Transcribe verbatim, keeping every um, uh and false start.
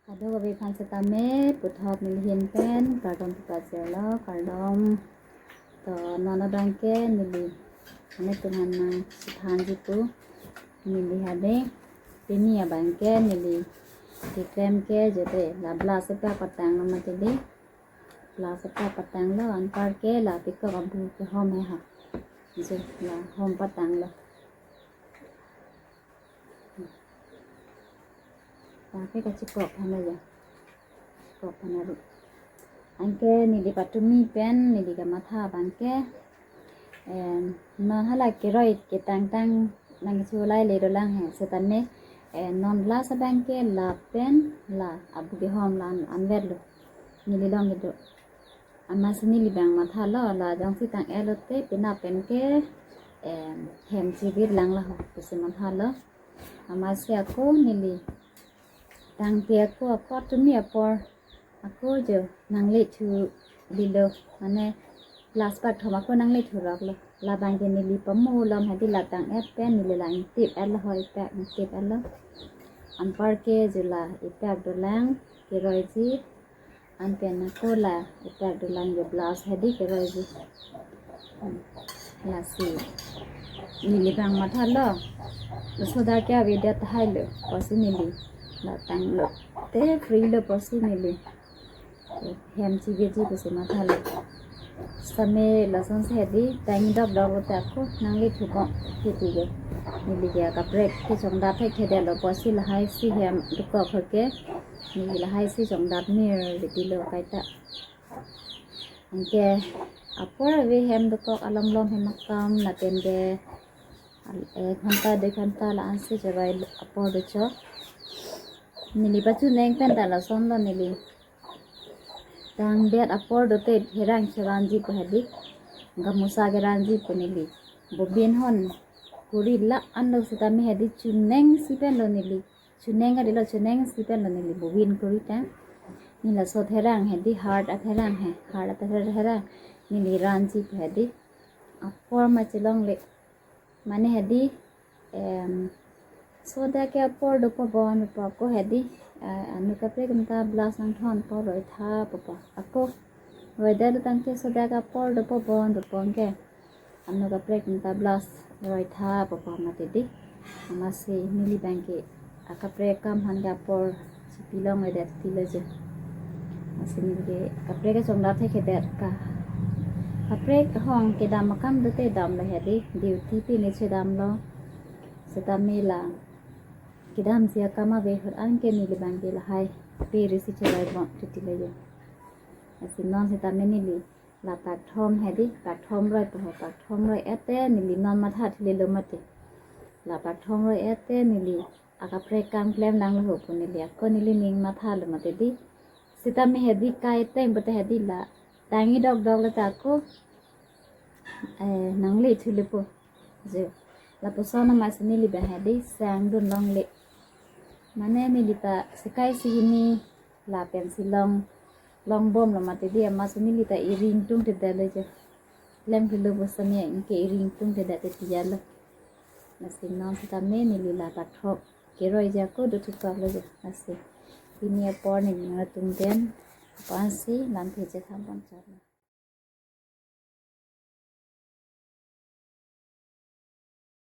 Kadokave aphan setame puthot neli ahin pen kardom pipachirlo, kardom. To non abangke neli ane tungan nang sithanji pu neli hade. Pini abangke neli keklem ke jete la blouse epak patanglo mati di. Blouse epak patanglo, anparke la pikok abu kehom he ha. Je la hom patanglo. Anke kachikok aphan ya. Chikok aphan ari. Anke neli patumi pen neli kamatha abangke, em, non hala keroi ketangtang nangcholai le dolang he setame, eh, non blouse abangke lapen la abu kehom la an, anvetlo. Neli long kedo. Amatsi neli abang mathalo, la jongsi tang-etlo te penap pen ke, em, hem chivir lang laho pusi mathalo. Amatsi ako neli tangte ako, ako tumi apor ako jo nangle thu lilo, mane blouse pakthom ako nangle thu roklo. Labangke neli pamu lom hadi la tang-et pen neli la ingtip-etlo ho, ipak ingtip-etlo. Anparke jo la ipak dolang keroiji. Anpen ako la ipak dolang jo blouse hadi keroiji. Hmm. Lasi neli abang mathalo. Laso dak ke avedet tahai lo pusi neli la tanglo te free lo pusi neli hem chivirji pusi mathalo. Setame lasonsi hadi tang dokdok lo te ako nangle thu ko titi ke. Neli ke kaprek kechongdap thekthedetlo pusi lahai si hem dokok ke. Neli lahai si chongdap mir titi lo kaita. Anke apor ave hem dokok alom lom hem akam lapen ke al-, eh, ghanta dui ghanta la-ansi chevai apor dochok. Neli pachuneng pen ta lasonlo neli. Tangdet apor dote herang cheranji pu hadi. Gamusa keranji pu neli. Bobin hon kuri la-an lo setame hadi chuneng si penlo neli. Chuneng kadilo, chuneng si penlo neli bobin kuri ta. Neli laso therang hadi heart atherang he, heart atherang. Neli ranji pu hadi. Apor ma chelongle. Mane hadi, em, soda ke apor dopo bon dopo ako hadi, eh, anu kaprek kemta blouse nangthon po roitha popo. Ako roidet tangte soda ke apor dopo bon dopo ke. Anu kaprek kemta blouse roitha popo mati di. Amatsi neli abangke akaprek akam aphan ke apor chipilongledet tilo je. Amatsi neli ke kaprek kechongdap thekthedet ka. Kaprek ahong kedam akam dote damlo hadi, duty pine chedamlo. Setame la kedamji akam ave ahut anke neli abangke lahai peri si chevai bon titi lo je. Lasi non setame neli la pakthom hadi, pakthom roi pu ho, pakthom roi-et te neli non matha thilelo mati. La pakthom roi-et te neli akaprek akam klem nanglo ho pu neli ako neli ning mathalo mati di. Setame hadi kai teng pute hadi la tang-i dokdok lo ta ako, eh, nangle thulo po. Je lapuson amatsi neli abang hadi sangdun longle. Mane neli ta sekai si hini lapen si long, long bomlo mati di, amatsi neli ta iring tungtedetlo je. Klem thulo pu setame anke iring tungtedet titi lo. Lasi non setame neli la pakthom keroiji ako dothukoklo je. Lasi pini apor neli nangtum den aphansi lamthe chethan pon chotlo.